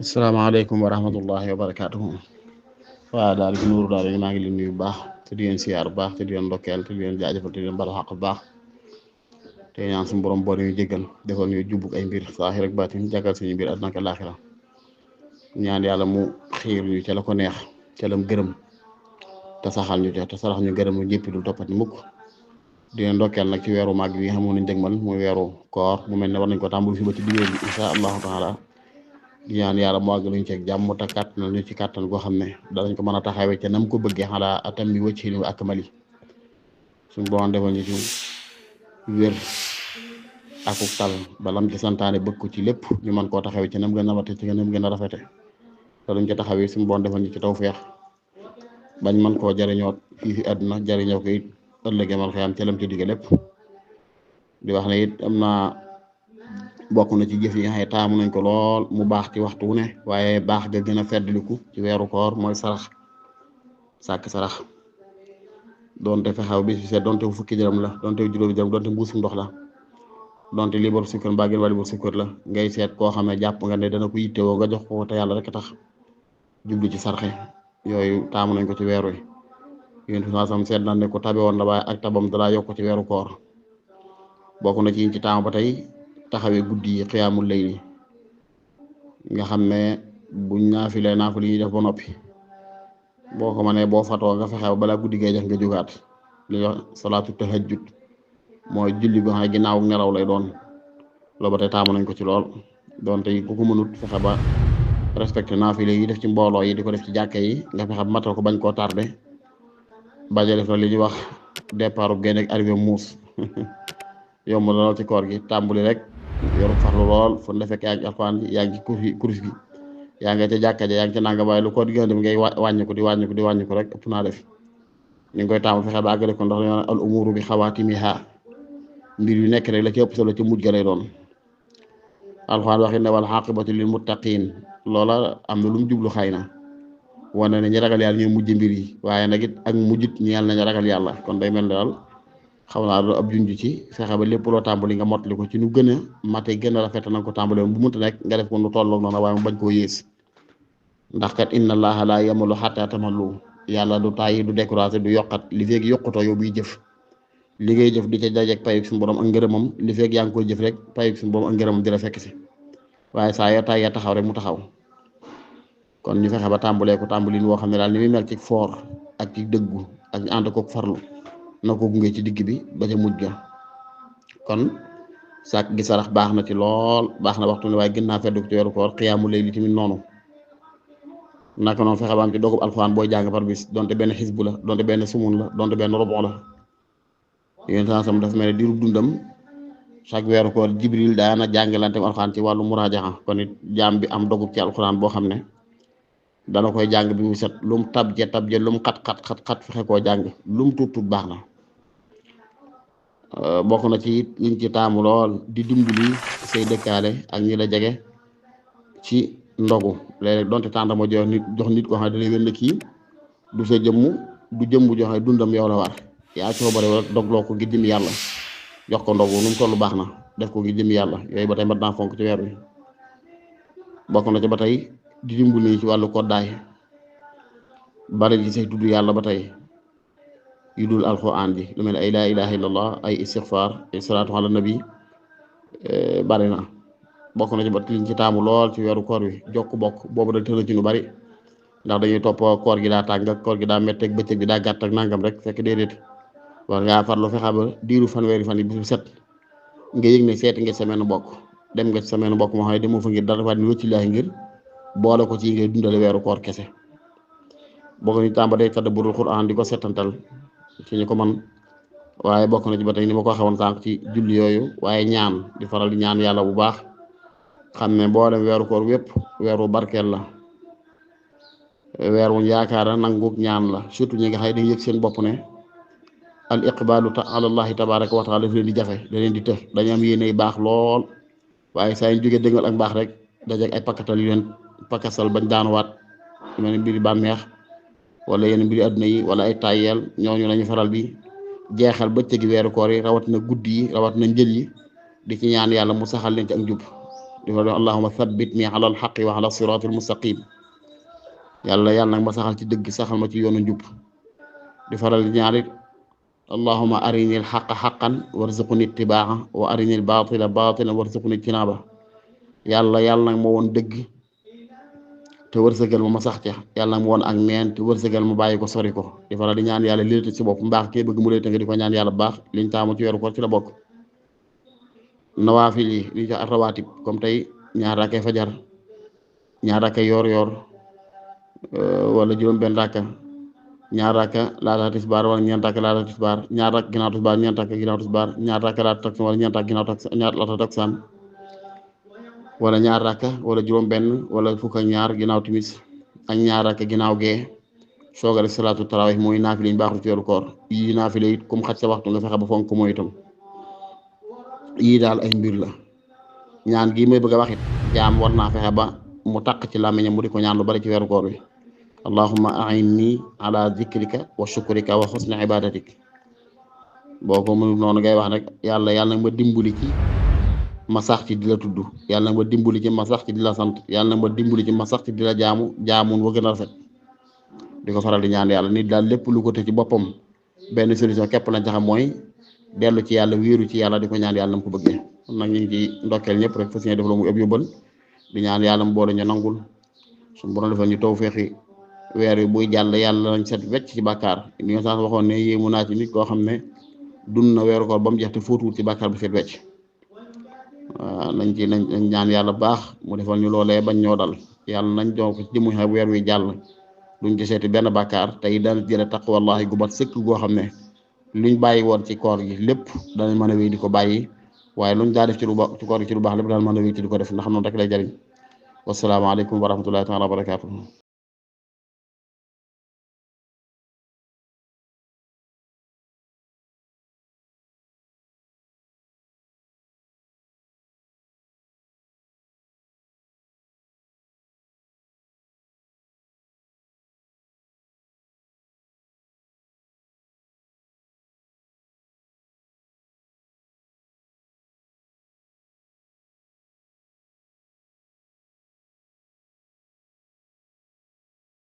asalaamaaleykum wa rahmatullahi wa barakaatuhu. waaw daal di nuuru daal maa ngi leen nuyu bu baax te di leen siyaar bu baax te di leen ndokkeel te di leen jaajëfal te di leen bala xaq bu baax te ñaan suñu borom boo ñu jéggal defal ñu jubbug ay mbir saaxir ak baatin jàggal suñu mbir àdduna ak laaxira ñaan yàlla mu xiir ñu ca la ko neex ca lam gërëm te saxal ñu ca te sarax ñu gërëm ñu jéppi du toppati mukk di leen ndokkeel nag ci weeru màgg bi nga xamoon nañ dëgmal muy weeru koor mu mel ne war nañ ko tàmbali fi ba ci diggéey bi insha allahu taala di ñaan yàlla mu àgg luñ ceeg jàmm te kàttanal ñu ci kàttan goo xam ne danañ ko mën a taxawee ca nam ko bëggee xalaa atam bi wëcc ni ak mali suñu borom defal ñu ci wér akuk tal ba lam ci santaane bëgg ko ci lépp ñu mën koo taxawee ci nam gën a mate ci nam gën a rafete te luñ ca taxawee suñu borom defal ñu ci tawfeex bañ mën koo jariñoo fii fi àdduna jariñoo ko it ëllëgee mal xëyam ca lam ci digge lépp di wax ne it am naa bokk na ci jëf yi nga xam ne taamu nañ ko lool mu baax ci waxtu wu ne waaye baax ga gën a feddliku ci weeru koor mooy sarax sàkk sarax donte fexew bi seet donte bu fukki dërëm la donte bu juróomi dërëm donte mbuusum ndox la donte liibar sukkar mbaa gën wala liibar sukkar la ngay seet koo xam ne jàpp nga ne dana ko yittewoo nga jox ko te yàlla rek tax jublu ci sarxe yooyu taamu nañ ko ci weer wi yéen fi sam seet na ne ko tabe woon la waaye ak tabam dalaa yokk ci weeru koor bokk na ci ci taamu ba tey taxawee guddi yi xiyaamul layli nga xam ne buñ naafilee naafil yi ñuy def ba noppi boo ko mënee boo fatoo nga fexe balaa guddi gee jox nga jógaat li wax salaatu tahajjud mooy julli goo xam ne ginnaaw nelaw lay doon loolu ba tey taamu nañ ko ci lool doonte ku ko mënut fexe ba respecté naafile yi def ci mbooloo yi di ko def ci jàkke yi nga fexe ba matal ko bañ koo tardé bañ a def li ñuy wax départ bu génn ak arrivé muus yomb na lool ci koor gi tàmbuli rek yoru farlu lool fu ne fekk yaa ngi alxuraan yaa ngi ci kurus gi yaa ngi ca jàkka ja yaa ngi ca nangam waaye lu ko di gën a dem ngay wàññi ko rek ëpp naa def ni nga koy taamu fexe ba àggale ko ndax dañoo al umuru bi xawaatimiha mbir yu nekk rek la ci ëpp solo ci mujj ga lay doon alxuraan waxi ne wal xaqibatu lil muttaqin loola am na lu mu jublu xëy na wane ne ñi ragal yàlla ñooy mujj mbir yi waaye nag it ak mujjit ñeel nañu ragal yàlla kon day mel ne daal xaw naa doon ab junj ci fexe ba lépp loo tàmbali nga mottali ko ci nu gën a mate gën a rafet na nga ko tàmbali bu mënta nekk nga def ko nu tolloog noonu waaye mu bañ koo yées ndax kat inna allaha la yamalu hatta tamallu yàlla du tàyyi du découragé du yokkat li feeg yokkutoo yow biy jëf li ngay jëf di ca dajeek payib suñu borom ak ngërëmam li feeg yaa ngi koy jëf rek payib suñu borom ak ngërëmam di la fekk si waaye saa yoo tàyyee taxaw rek mu taxaw kon ñu fexe ba tàmbalee ko tàmbali woo xam ne daal ni muy mel ci foor ak ci dëggu ak ànd kook farlu na ko gunge ci digg bi ba ca mujj ga kon sàkk gi sarax baax na ci lool baax na waxtu ne waaye gën naa feddu ko ci weeru koor xiyaamu layli tamit noonu naka noonu fexe ba am ci dogub alxuraan booy jàng par bis donte benn xisbu la donte benn sumun la donte benn robon la yéen sam dafa mel ne diirub dundam chaque weeru koor jibril daana jàngalante alxuraan ci wàllu muraajaxa kon it jaam bi am dogub ci alxuraan boo xam ne dana koy jàng bi mu set lum tabje lum xat fexe koo jàng lum tuut baax na bokk na ci it liñ ci taamu lool di dimbali say dëkkaale ak ñi la jege ci ndogu léeg-léeg donte tàndama jox nit koo xam ne dalay wér kii du sa jëmm du jëmm joxe dundam yow la war yaa coobare wala dogloo ko ngir jëmi yàlla jox ko ndogu nu mu toll baax na def ko ngir jëmi yàlla yooyu ba tey mat naa fonk ci weer wi bokk na ci ba tey di dimbali ci wàllu koddaay bari ci say tudd yàlla ba tey yu dul alxuraan ji lu mel ne ay laa ilaha illallah ay istixfar ay salaatu ala nabi bari na bokk na ci ba liñ ci taamu lool ci weeru koor wi jokk bokk boobu da tëna ci lu bari ndax dañuy topp koor gi daa tàng ak koor gi daa metteeg bëccëg bi daa gàtt ak nangam rek fekk déedéet war ngaa farlu fexe ba diiru fanweeri fan yi bisu set nga yëg ne seeti nga semaine bokk dem nga semaine bokk moo xam ne demoo fa ngir dara waaye ni wëcci laahi ngir boole ko ci ngay dundale weeru koor kese bokk na ci tàmba day tadabburul Qur'an di ko settantal ci ñu ko man waaye bokk na ci ba tey ni ma ko xawoon sànq ci julli yooyu waaye ñaan di faral di ñaan yàlla bu baax xam ne mboolem weeru koor wépp weeru barkeel la weer wuñ yaakaara nanguk ñaan la surtout ñi nga xay dañ yëg seen bopp ne al iqbalu ala allahi tabaraka wa taala daf leen di jafe da leen di tëx dañu am yéene baax lool waaye saa ñu jógee dëngal ak mbaax rek dajeek ay pakkatal yu leen pakkasal bañ daanuwaat yu mel ne mbiri bànneex wala yenn mbiri adduna yi wala ay tàyyeel ñooñu lañu faral di jeexal bëccëgi weeru koor yi rawat na guddi yi rawat na njël yi di ci ñaan yàlla mu saxal leen ci ak njub di fa allahumma thabbitni ala alxaqi wa ala sirati almustaqim yàlla nag ma saxal ci dëgg saxal ma ci yoonu njub di faral di ñaarit allahumma arini alxaqa xaqan warzuqni ittibaa'a wa arini albatila batilan warzuqni ijtinaaba yàlla nag ma woon dëgg te wërsëgal ma sax ca yàlla nag ma woon ak neen te wërsëgal ma bàyyi ko sori ko di faral di ñaan yàlla léete ci bopp mbaax kii bëgg mu léete nga di ko ñaan yàlla baax liñ taamu ci weeru koor ci la bokk nawaafil yi li ñu jox rawaatib comme tey ñaar rakkay fajar ñaar rakkay yoor wala juróom benn rakka ñaar rakka laata tisbaar wala ñeent rakka laata tisbaar ñaar rakka ginnaaw tisbaar ñeent rakka ginnaaw tisbaar ñaar rakka laata takkusaan wala ñeent rakka ginnaaw takkusaan ñaar laata takkusaan wala ñaar rakka wala juróom benn wala fukk ak ñaar ginnaaw timis ak ñaar rakka ginnaaw gee soog a def salaatu tarawih mooy naafile yi baaxul ci weeru koor yii naafile it comme xaj sa waxtu nga fexe ba fonk mooy itam yii daal ay mbir la ñaan gii may bëgg a wax it jaam war naa fexe ba mu taq ci làmmiñam mu di ko ñaan lu bari ci weeru koor wi allahumma a'inni ala zikrika wa shukrika wa husni ibadatik boo ko mënul noonu ngay wax rek yàlla nag ma dimbali ci ma sax ci di la tudd yàlla nag ma dimbali ci ma sax ci di la sant yàlla nag ma dimbali ci ma sax ci di la jaamun wa gën a rafet di ko faral di ñaan yàlla nit daal lépp lu ko te ci boppam benn solution képp lañ ca xam mooy dellu ci yàlla wéeru ci yàlla di ko ñaan yàlla na ko bëggee kon nag ñu ngi ci ndokkeel ñëpp rek fas yéene def la muy ëpp yóbbal di ñaan yàlla mu boole ñu nangul suñu borom defal ñu tawfeexi weer wi buy jàll yàlla nañ set wecc ci bàkkaar li nga sax waxoon ne yéemu naa ci nit koo xam ne dund na weeru koor ba mu jeex te fóotuwul ci bàkkaar bu set wecc waaw nañ ñaan yàlla baax mu defal ñu loolee bañ ñoo dal yàlla nañ doon ko ci jëmuñ xa weer wi jàll duñ ci seeti benn bàkkaar tey dana jële taqwallahi gu mat sëkk goo xam ne luñ bàyyi woon ci koor gi lépp danañ mën a wéy di ko bàyyi waaye luñ daa def ci koor gi ci lu baax lépp daan mën a wéy ci di ko def ndax noonu rek lay jariñ wasalaamaaleykum wa rahmatullahi taala wa barakatuh